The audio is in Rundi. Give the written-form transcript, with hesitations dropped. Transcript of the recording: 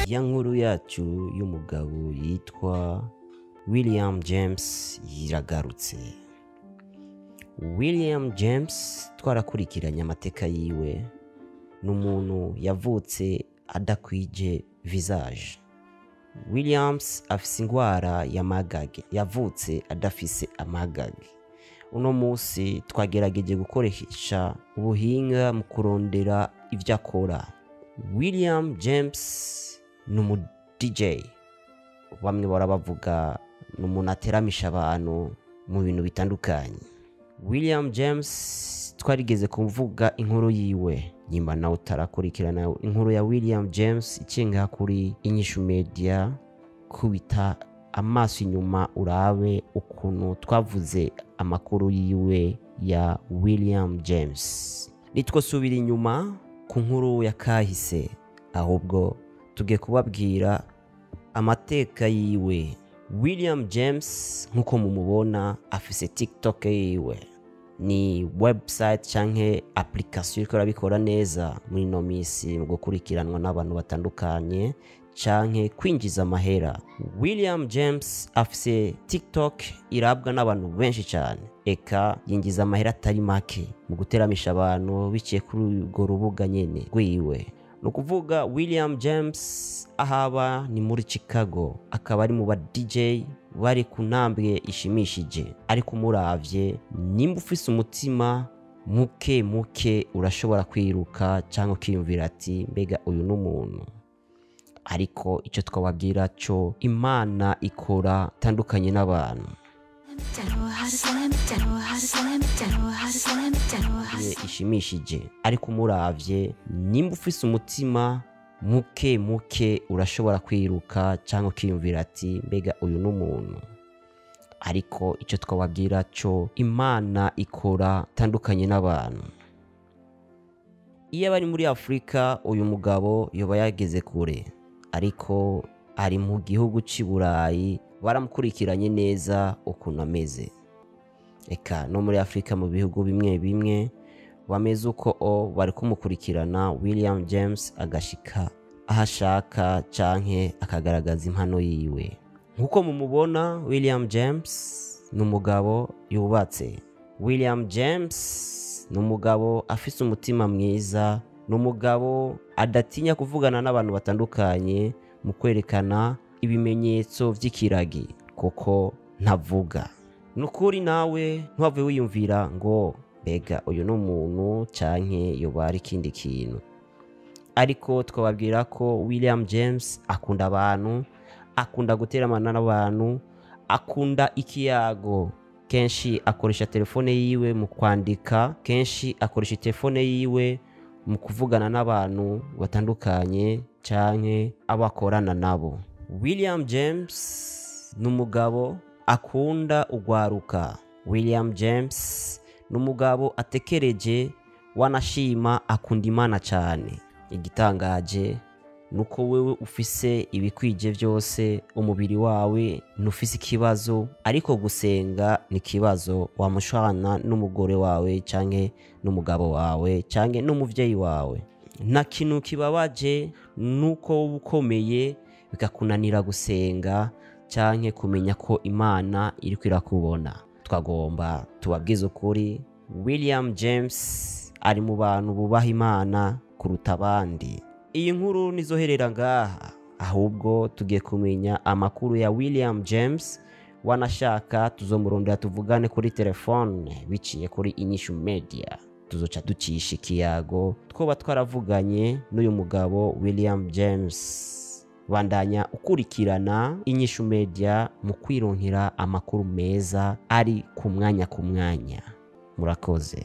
Ya nkuru yacu y'umugabo yitwa William James iragarutse. William James twarakurikiranye amateka yiwe, ni umuntu yavutse adakwije visage. Williams afise ingwara ya magage, yavutse adafise amagage. Uno munsi twagerageje gukoresha ubuhinga mu kurondera ivyo akora. William James ni umu DJ, bamwe barabavuga ni umuntu ateramisha abantu mu bintu bitandukanye. William James twarigeze kuvuga inkuru yiwe, nyimba nawe utarakurikirana inkuru ya William James icenga kuri Inyishu Media, kubita amaso inyuma urabe ukuntu twavuze amakuru yiwe ya William James. Nitwosubira inyuma ku nkuru ya kahise, ahubwo tugiye kubabwira amateka yiwe. William James nkuko mumubona afise TikTok yiwe, ni website canke application iriko irabikora neza muri ino misi mu gukurikiranwa n'abantu batandukanye canke kwinjiza amahera. William James afise TikTok irabwa n'abantu benshi cyane, eka yinjiza amahera atari make mu guteramisha abantu biciye kuri urwo rubuga nyene rwiwe. Ni ukuvuga William James ahaba ni muri Chicago, akaba ari mu ba DJ bari ku ntambwe ishimishije. Ariko umuravye, nimba ufise umutima muke muke urashobora kwiruka cyangwa ukiyumvira ati mbega uyu ni umuntu. Ariko icyo twababwira cyo, Imana ikora tandukanye n'abantu. Ishimishije. Ariko umuravye, nimba ufise umutima muke muke urashobora kwiruka cyangwa ukiyumvira ati mbega uyu ni umuntu. Ariko icyo twababwira cyo, Imana ikora tandukanye n'abantu. Iyo bari muri Afrika uyu mugabo yoba yageze kure, ariko ari mu gihugu cy'i Burayi baramukurikiranye neza ukuntu ameze. Eka no muri Afrika mu bihugu bimwe bimwe bameze uko o bari kumukurikirana William James agashika aho ashaka canke akagaragaza impano yiwe. Nkuko mumubona, William James ni umugabo yubatse. William James ni umugabo afise umutima mwiza, ni umugabo adatinya kuvugana n'abantu batandukanye mu kwerekana ibimenyetso vy'ikiragi, kuko ntavuga. Nukuri nawe ntuhave wiyumvira ngo mbega uyu ni umuntu canke yoba ari ikindi kintu. Ariko twababwira ko William James akunda abantu, akunda guteramana n'abantu, akunda ikiyago. Kenshi akoresha telefone yiwe mu kwandika, kenshi akoresha telefone yiwe mu kuvugana n'abantu batandukanye canke abakorana nabo. William James ni umugabo akunda ugwaruka. William James ni umugabo atekereje, wanashima, akunda Imana cyane. Igitangaje nuko wewe ufise ibikwije byose, umubiri wawe ntufise ikibazo, ariko gusenga ni kibazo wamushwana n'umugore wawe canke n'umugabo wawe canke n'umuvyeyi wawe. Nta kintu kibabaje nuko ukomeye bikakunanira gusenga canke kumenya ko Imana iriko irakubona. Twagomba tubabwize ukuri, William James ari mu bantu bubaha Imana kuruta abandi. Iyi nkuru nizoherera ngaha, ahubwo tugiye kumenya amakuru ya William James. Wanashaka tuzomurondera tuvugane kuri telefone biciye kuri Inyishu Media, tuzoca ducisha ikiyago twoba twaravuganye n'uyu mugabo William James. Bandanya ukurikirana Inyishu Media mu kwironkera amakuru meza ari ku mwanya ku mwanya. Murakoze.